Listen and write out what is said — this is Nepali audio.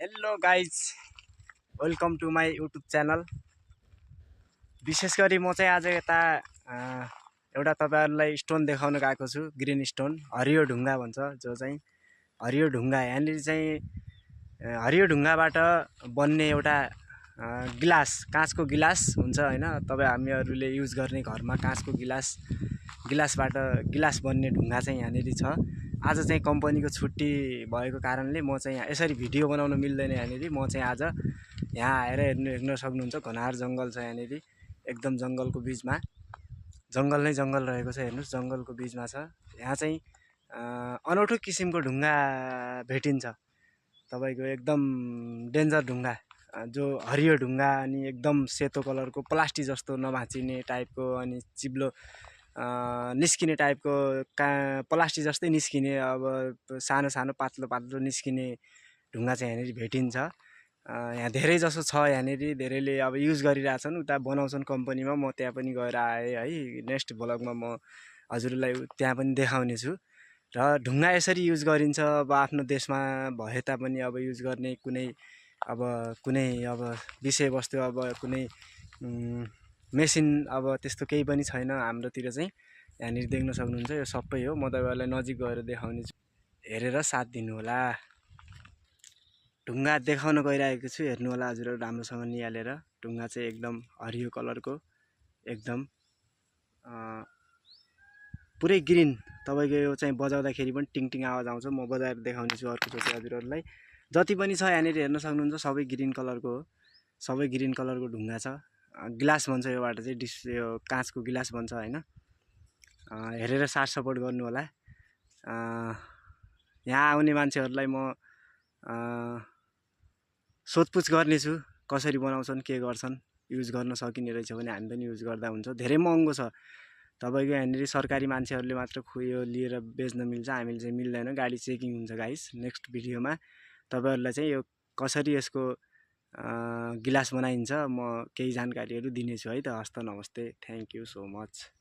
Hello guys, welcome to my YouTube channel. विशेष गरी म चाहिँ आज यता एउटा तपाईहरुलाई स्टोन देखाउन गएको छु। ग्रीन स्टोन, हरियो ढुङ्गा भन्छ, जो चाहिँ हरियो ढुङ्गा। यहाँनिर चाहिँ हरियो ढुङ्गाबाट बन्ने एउटा गिलास, काँचको गिलास हुन्छ हैन। तपाई हामीहरुले युज गर्ने घरमा काँचको गिलासबाट गिलास बन्ने ढुङ्गा चाहिँ यहाँनिर छ। आज चाहिँ कम्पनीको छुट्टी भएको कारणले म चाहिँ यसरी भिडियो बनाउन मिल्दैन। यहाँनिर म चाहिँ आज यहाँ आएर हेर्न सक्नुहुन्छ। घनार जंगल छ यहाँनिर, एकदम जंगलको बीचमा, जंगल नै जंगल रहेको छ। हेर्नुस्, जंगलको बीचमा छ। यहाँ चाहिँ अनौठो किसिमको ढुङ्गा भेटिन्छ तपाईको, एकदम डेन्जर ढुङ्गा, जो हरियो ढुङ्गा अनि एकदम सेतो कलरको प्लास्टिक जस्तो नभाँचिने टाइपको अनि चिप्लो निस्किने टाइपको प्लास्टिक जस्तै निस्किने, अब सानो सानो पातलो पातलो निस्किने ढुङ्गा चाहिँ यहाँनिर भेटिन्छ। यहाँ धेरै जसो छ। यहाँनिर धेरैले अब युज गरिरहेछन्, उता बनाउँछन् कम्पनीमा। म त्यहाँ पनि गएर आएँ है। नेक्स्ट भ्लगमा म हजुरलाई त्यहाँ पनि देखाउने छु। र ढुङ्गा यसरी युज गरिन्छ। अब आफ्नो देशमा भए तापनि अब युज गर्ने कुनै विषयवस्तु, अब कुनै मेसिन अब त्यस्तो केही पनि छैन हाम्रोतिर चाहिँ। यहाँनिर देख्न सक्नुहुन्छ, यो सबै हो। म तपाईहरुलाई नजिक गएर देखाउने छु, हेरेर साथ दिनु होला। ढुङ्गा देखाउन गइरहेको छु, हेर्नु होला हजुरहरु राम्रोसँग निहालेर। ढुङ्गा चाहिँ एकदम हरियो कलरको, एकदम पुरै ग्रीन। तपाईको यो चाहिँ बजाउँदाखेरि पनि टिङ टिङ आवाज आउँछ। म बजाएर देखाउने छु अर्कोचोटि हजुरहरुलाई। जति पनि छ यहाँनिर हेर्न सक्नुहुन्छ, सबै ग्रीन कलरको हो। सबै ग्रीन कलरको ढुङ्गा छ। गिलास भन्छ योबाट चाहिँ, यो काँचको गिलास भन्छ हैन। हेरेर साथ सपोर्ट गर्नु होला। यहाँ आउने मान्छेहरुलाई म सोधपुछ गर्नेछु, कसरी बनाउँछन्, के गर्छन्। युज गर्न सकिने रहेछ भने हामी पनि युज गर्दा हुन्छ। धेरै महँगो छ तपाईको। यहाँनिर सरकारी मान्छेहरुले मात्र यो लिएर बेच्न मिल्छ, हामीले चाहिँ मिल्दैन। गाडी चेकिङ हुन्छ गाइस। नेक्स्ट भिडियोमा तपाईहरुलाई चाहिँ यो कसरी यसको गिलास बनाइन्छ म केही जानकारीहरु दिनेछु है त। हस्त नमस्ते, थ्यांक यू सो मच।